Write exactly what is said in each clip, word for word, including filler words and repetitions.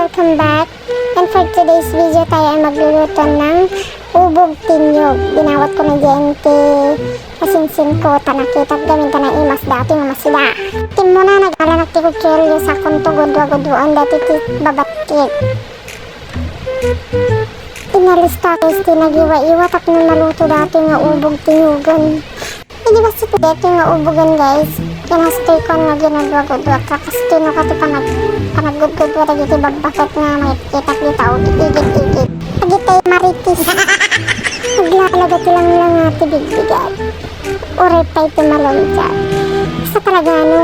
Welcome back. And for today's video tayo ay magluluto ng ubog tinyog. Dinawat ko na diyan ti kasinsin ko, ta nakita gamin ta naimas dati nga masida. Timmuna, nagala na ti kutsilyo, sakon to gudwa-gudwaon dati ti babatkit. Inalista ko ti nagiwa-iwa tapno maluto dati nga ubog tinyogan. Idi basta ti daytoy nga ubogan, guys, kinastoy ko nga ginudwa-gudwa, ta kastoy no kati panag-, panaggudgudwa dagiti babbaket nga makikita dita o igit-igit. Dagitay marites. Aglalaga ti langlanga ti bigbigat. Uray pay ti maluntiag. Sa talaga no,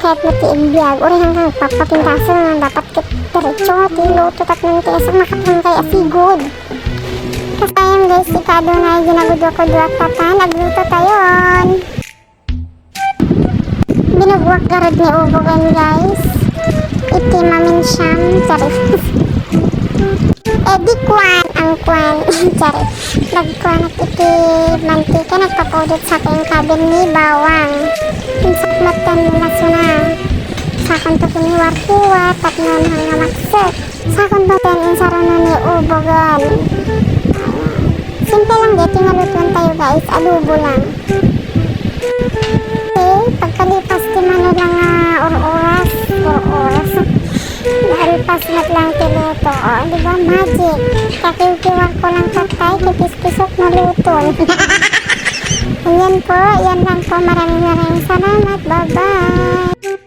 kahit mo ti igbiag, uray hanggang papapintasan nga dapat ket diretso ti luto tapno ti asang makapangkay a sigud. Kasayang guys, ikaduay nga ginagudwa-kudwa ta ta, nagluto tayon. Binugwak garud ni ubogan, guys. Iti maminsiam, charis. Eh, di kuan, ang kuan, charis. Nagkuanak iti mantika, nagpapudot sa kaingkabin ni bawang. Insakmat kan lasuna. Sakon to kiniwarkiwar, tapno nga maksek. Sakon to ten insaruno ni ubogan. Simple lang dito nga lutuan tayo, guys. Adobo lang. Okay, pagkalipas ti mano lang nga or-oras, or-oras. Nalpas met lang ti luto. O, di ba? Magic. Kakiwkiwar ko lang tatay, kipispisok na luto. Ayan po, yan lang po. Maraming maraming salamat. Bye-bye.